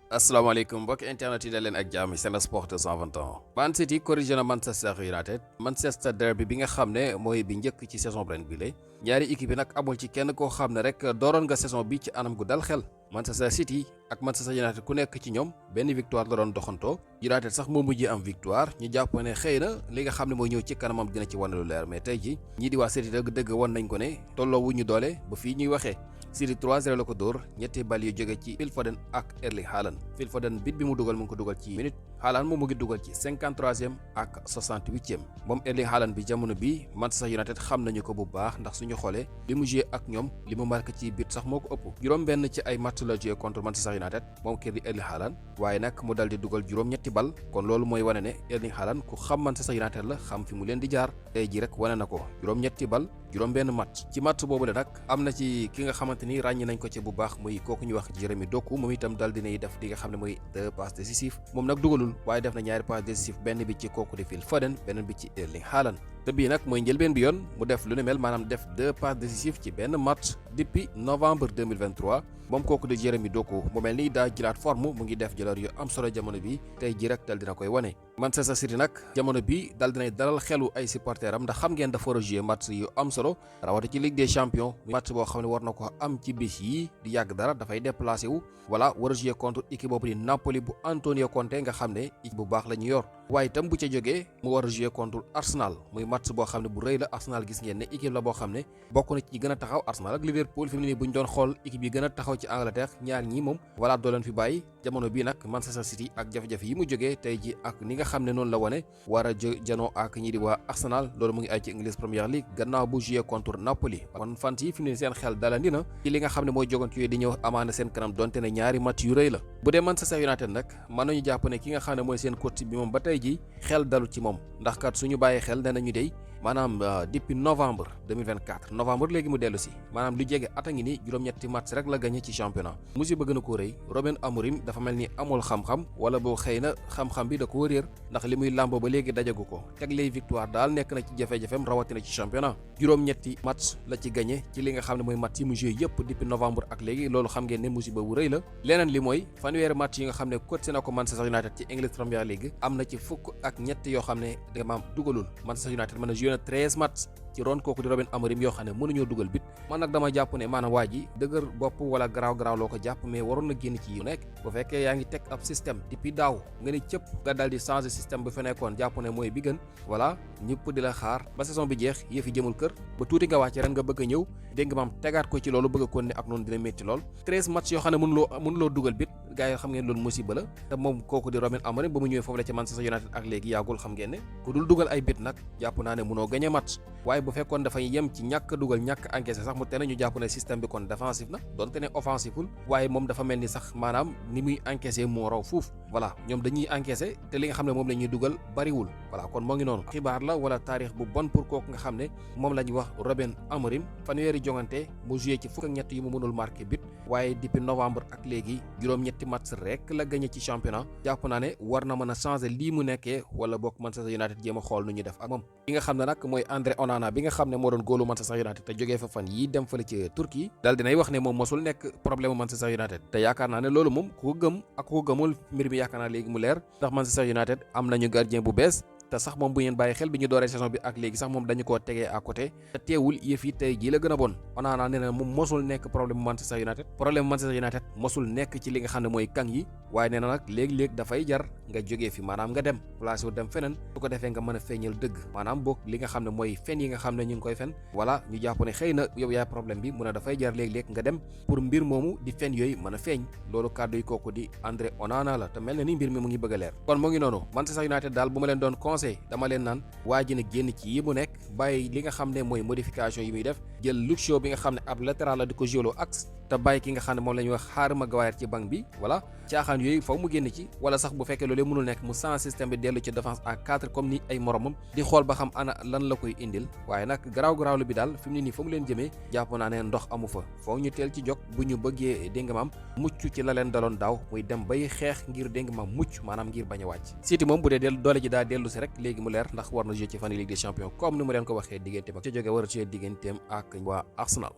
asalaamaaleykum mbokk internet yi da leen ak jàmm Sen Sport 221. Man City corrigé na Manchester United Manchester derby bi nga xam ne mooy bi njëkk ci saison ren bi la ñaari équipe yi nag amul ci kenn koo xam ne rek dooroon nga saison bi ci anam gu dal xel. Manchester City ak Manchester United ku nekk ci ñoom benn victoire la doon doxantoo United sax moo mujjee am victoire ñu jàpp ne xëy na li nga xam ne mooy ñëw ci kanamam dina ci wane lu leer mais tey ji ñii di waa City dëgg wan nañ ko ne tolloo wu ñu doole ba fii ñuy waxee. City 3-0 la ko dóor ñetti bal yu jóge ci Phil Foden ak Erling Haaland Phil Foden bit bi mu dugal mu ngi ko dugal ci minute Haaland moom mu ngi dugal ci 53e ak 68e moom Erling Haaland bi jamono bi Manchester United xam nañu ko bu baax ndax suñu xoolee li mu joué ak ñoom li mu marqué ci bit sax moo ko ëpp juróom benn ci ay match la joué contre Manchester United moom kii di Erling Haaland waaye nag mu dal di dugal juróom-ñetti bal kon loolu mooy wane ne Erling Haaland ku xam Manchester United la xam fi mu leen di jaar tey ji rek wane na ko juróom-ñetti bal juróom benn match ci match boobu la nag am na ci ki nga xamante ni ràññi nañ ko ci bu baax muy kooku ñuy wax Jérémy Doku moom itam dal dinay def li nga xam ne mooy 2 passes décisives moom nag dugalul waaye def na ñaari passes décisives benn bi ci kooku di Phil Foden beneen bi ci Erling Haaland te bii nag mooy njëlbeen bi yoon mu def lu ne mel maanaam def 2 passes décisives ci benn match depuis novembre 2023 moom kooku di Jérémy Doku mu mel ni daa jëlaat forme mu ngi def jëlal yu am solo jamono bi tey ji rek dal dina koy wane Manchester City nag jamono bi dal dinay dalal xelu ay supporters am ndax xam ngeen dafa war a jouer match yu am solo rawati ci Ligue des Champions match boo xam ne war na ko am ci bis yi di yàgg dara dafay déplacé wu voilà war a jouer contre équipe boobu di Napoli bu Antonio Conte nga xam ne équipe bu baax la ñu yor waaye itam bu ca jógee mu war a jouer contre Arsenal muy match boo xam ne bu rëy la Arsenal gis ngeen ne équipe la boo xam ne bokk na ci gën a taxaw Arsenal ak Liverpool fi mu ne nii bu ñu doon xool équipe yi gën a taxaw ci Angleterre ñaar ñii moom voilà doo leen fi bàyyi jamono bii nag Manchester City ak jafe-jafe yi mu jógee tey ji ak ni nga xam ne noonu la wane war a janoo ak ñi di waa Arsenal loolu mu ngi ay ci English Premier League gannaaw bu jouer contre Napoli kon fant yi fi mu ne seen xel dalandi na ci li nga xam ne mooy jogante yooyu di ñëw amaana seen kanam donte ne ñaari match yu rëy la bu dee Manchester United nag mën nañu jàpp ne ki nga xam ne mooy seen coach bi moom ba tey ji xel dalu ci moom ndax kat suñu bàyyi xel ne nañu dey maanaam depuis novembre 2024 novembre léegi mu dellu si maanaam lu jege at a ngi ni juróom-ñetti match rek la gagné ci championnat musiba gën a ko rëy Ruben Amorim dafa mel ni amul xam-xam wala boo xëy na xam-xam bi da ko réer ndax li muy làmb ba léegi dajagu ko teg lay victoire daal nekk na ci jafe-jafem rawatina ci championnat juróom-ñetti match la ci gagné ci li nga xam ne mooy match yi mu joué yëpp depuis novembre ak léegi loolu xam ngeen ne musiba bu rëy la leneen li mooy fanweeri match yi nga xam ne coach na ko Manchester United ci English Premier League am na ci fukk ak ñett yoo xam ne damaam dugalul Manchester United mën a joué na 13 match ci ron kooku di Ruben Amorim yoo xam ne mënuñoo dugal bit man nag dama jàpp ne maanaam waa ji dëgër bopp wala garaaw loo ko jàpp mais waroon na génn ci yu nekk bu fekkee yaa ngi teg ab système depuis daaw nga ni cëpp nga dal di changer système bu fa nekkoon jàpp ne mooy bi gën voilà ñëpp di la xaar ba saison bi jeex yëfi jëmul kër ba tuuti nga wàcc ren nga bëgg a ñëw dégg nga maam tegaat ko ci loolu bëgg a kon ne ak noonu dina métti lool 13 match yoo xam ne mënuloo dugal bit gars yi xam ngeen loolu musiba la te moom kooku di Ruben Amorim ba mu ñëwee foofu la ci Manchester United ak léegi yàggul xam ngeen ne ku dul dugal ay bit nag jàpp naa ne mënoo gagné match waaye bu fekkoon dafay yem ci ñàkk dugal ñàkk encaissé sax mu te ne ñu jàpp ne système bi kon défensif na donte ne offensiful waaye moom dafa mel ni sax maanaam ni muy encaissé moo raw fuuf voilà ñoom dañuy encaissé te li nga xam ne moom la ñuy dugal bariwul voilà kon moo ngi noonu xibaar la wala taarix bu bon pour kooku nga xam ne moom la ñuy wax Ruben Amorim fanweeri jongante mu joué ci fukk ak ñett yi mu mënul marqué but waaye depuis novembre ak léegi juróom-ñetti match rek la gagné ci championnat jàpp naa ne war na mën a changer lii mu nekkee wala bokk Manchester United jéem a xool nu ñu def ak moom li nga xam ne nag mooy André Onana bi nga xam ne moo doon góolu Manchester United te jógee fa fan yii dem fële ci Turquie dal dinay wax ne moom mosul nekk problème Manchester United te yaakaar naa ne loolu moom ku ko gëm ak ku ko gëmul mbir mi yaakaar naa léegi mu leer ndax Manchester United am nañu gardien bu bees te sax moom bu ngeen bàyyi xel bi ñu dooree saison bi ak léegi sax moom dañu koo tegee à côté te teewul yëf yi tey jii la gën a bon Onana nee na moom mosul nekk problème Manchester United mosul nekk ci li nga xam ne mooy kang yi waaye nee na nag léegi-léegi dafay jar nga jógee fi maanaam nga dem place wu dem feneen su ko defee nga mën a feeñal dëgg maanaam boog li nga xam ne mooy fen yi nga xam ne ñu ngi koy fen voilà ñu jàpp ne xëy na yow yaay problème bi mu ne dafay jar léegi-léegi nga dem pour mbir moomu di fen yooyu mën a feeñ loolu kàddu yi kooku di André Onana la te mel na ni mbir mi mu ngi bëgg a leer kon moo ngi noonu Manchester United daal bu ma leen doon dama leen naan waa ji na génn ci yi mu nekk bàyyi li nga xam ne mooy modification yi muy def jël Luke Shaw bi nga xam ne ab latéral la di ko jëloo axe te bàyyi ki nga xam ne moom la ñuy wax Harry Maguire ci banc bi voilà caaxaan yooyu faw mu génn ci wala sax bu fekkee loolee mënul nekk mu sans système bi dellu ci défense à 4 comme ni ay moromam di xool ba xam ana lan la koy indil waaye nag garaaw lu bi daal fi mu ne nii fa mu leen jëmee jàpp naa ne ndox amu fa foo ñu teel ci jog bu ñu bëggee dégg nga maam mucc ci la leen daloon daaw muy dem bay xeex ngir dégg nga maam mucc maanaam ngir bañ a wàcc City moom bu dee doole ji daa dellu si rek léegi mu leer ndax war na jouer ci fan Ligue des Champions comme ni mu leen ko waxee digganteem ak ca jóge war a jouer digganteem ak waa Arsenal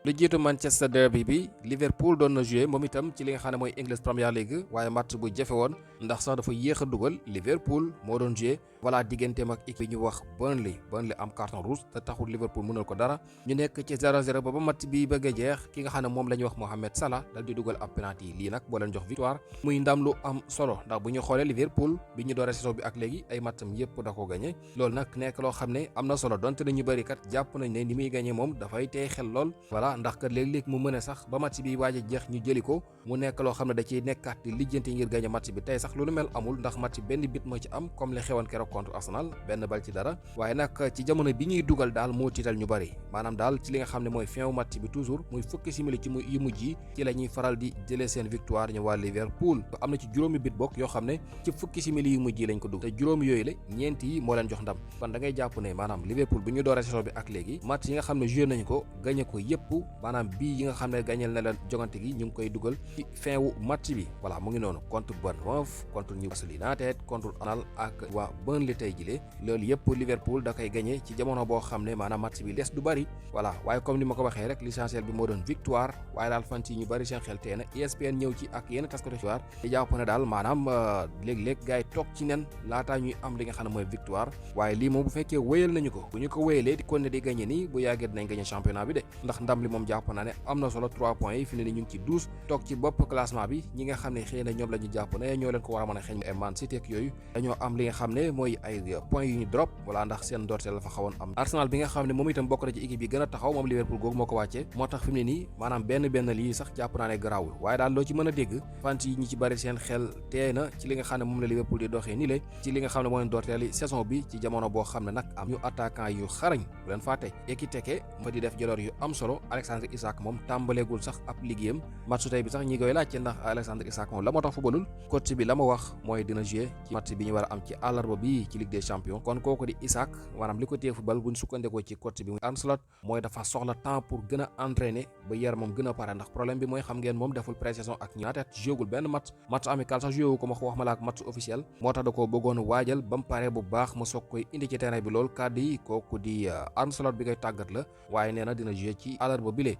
lu jiitu Manchester derby bi Liverpool doon na joué moom itam ci li nga xam ne mooy English Premier League waaye match bu jafe woon ndax sax dafa yéex a dugal Liverpool moo doon joué voilà digganteem ak équipe bi ñu wax Burnley am carton rouge te taxul Liverpool mënal ko dara ñu nekk ci 0-0 ba match bi bëgg a jeex ki nga xam ne moom la ñuy wax Mohamed Salah dal di dugal ab penalty lii nag boo leen jox victoire muy ndam lu am solo ndax bu ñu xoolee Liverpool bi ñu dooree saison bi ak léegi ay matcham yépp da ko gagné loolu nag nekk loo xam ne am na solo donte nañu bëri kat jàpp nañ ne ni muy gagné moom dafay tey xel lool voilà ndax kat léeg-léeg mu mën a sax ba match bi waaj a jeex ñu jëli ko mu nekk loo xam ne da ciy nekkaat di lijjanti ngir gagné match bi tey sax lu mel amul ndax match benn bit moo ci am comme li xewoon keroog contre Arsenal benn bal ci dara waaye nag ci jamono bi ñuy dugal daal moo tiital ñu bëri maanaam daal ci li nga xam ne mooy fin wu match bi toujours muy fukki simili ci yu mujj yi ci la ñuy faral di jëlee seen victoire ñu waa Liverpool am na ci juróomi bit bokk yoo xam ne ci fukki simili yu mujj yi lañ ko dugg te juróomi yooyu la ñeent yi moo leen jox ndam kon da ngay jàpp ne maanaam Liverpool bu ñu dooree saison bi ak léegi match yi nga xam ne joué nañu ko gagné ko yépp maanaam bii yi nga xam ne gagné na leen jogante gi ñu ngi koy dugal ci fin wu match bi voilà mu ngi noonu contre Bournemouth contre Newcastle United contre Arsenal ak waa Burnley tey jile loolu yépp Liverpool da koy gagné ci jamono boo xam ne maanaam match bi des du bari voilà waaye comme ni ma ko waxee rek l'essentiel bi moo doon victoire waaye daal fan ci ñu bari seen xel tee na ESPN ñëw ci ak yenn taskatu xibaar di jàpp ne daal maanaam léeg-léeg gars yi toog ci nen laataa ñuy am li nga xam ne mooy victoire waaye lii moom bu fekkee wéyal nañu ko bu ñu ko wéyalee di kon ne di gagné nii bu yàggee dinañ gagné championnat bi de ndax ndam li moom jàpp naa ne am na solo 3 points yi fi ne ni ñu ngi ci 12 toog ci bopp classement bi ñi nga xam ne xëy na ñoom la ñu jàpp ne ñoo leen ko war a mën a xeeñ ay Man City ak yooyu dañoo am li nga xam ne mooy ay points yu ñu drop voilà ndax seen ndorteel la fa xawoon am Arsenal bi nga xam ne moom itam bokk na ci équipe yi gën a taxaw moom Liverpool googu moo ko wàccee moo tax fi mu ne nii maanaam benn lii sax jàpp naa ne garaawul waaye daal loo ci mën a dégg fans yi ñi ci bari seen xel tee na ci li nga xam ne moom la Liverpool di doxee ni le ci li nga xam ne mooy ndorteeli saison bi ci jamono boo xam ne nag am ñu attaquant yu xarañ bu leen fàtte Ekitike fa di def jaloor yu am solo Alexandre Isak moom tàmbaleegul sax ab liggéeyam match tey bi sax ñi koy laajte ndax Alexandre Isak moom la moo tax footballul coach bi la ma wax mooy dina jouer ci match bi ñu war a am ci àllarba bi ci Ligue des Champions kon kooku di Isak maanaam li ko téye football buñ sukkandekoo ci coach bi Arne Slot mooy dafa soxla temps pour gën a entraîner ba yaramam gën a pare ndax problème bi mooy xam ngeen moom deful pré-saison ak United jouegul benn match amical sax joué wu ko wax ma la ak match officiel moo tax da koo bëggoon waajal ba mu pare bu baax ma soog koy indi ci terrain bi loolu kàddu yi kooku di Arne Slot bi koy tàggat la waaye nee na dina jouer ci àllarba bile